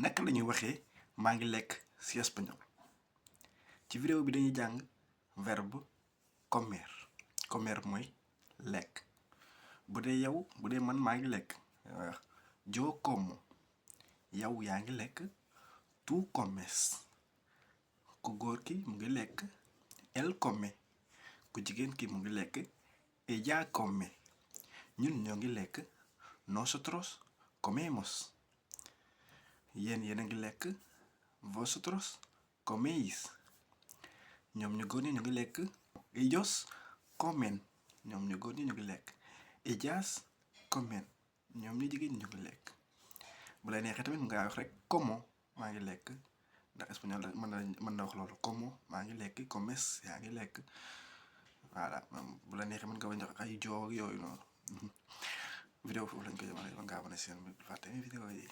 naka lañuy waxee maa ngi lekk ci espagnol. Ci vidéo bi dañuy jàng verbe comer. Comer mooy lekk. bu dee man maa ngi lekk yo como. yow yaa ngi lekk tú comes. ku góor ki mu ngi lekk él come. ku jigéen ki mu ngi lekk ella come. ñun ñoo ngi lekk nosotros comemos. yéen a ngi lekk vosotros coméis. ñoom ñu góor ñi ñu ngi lekk ellos comen. ñoom ñu góor ñi ñu ngi lekk ellas comen. ñoom ñu jigéen ñi ñu ngi lekk. bu la neexee tamit nga wax rek como maa ngi lekk ndax espagnol la mën na wax loolu como maa ngi lekk comes yaa ngi lekk. voilà bu la neexee mën nga bañ a wax ay joo yooyu noonu. vidéo foofu lañ ko yemale ba ngaa abonné seen bi fàtte vidéo yi.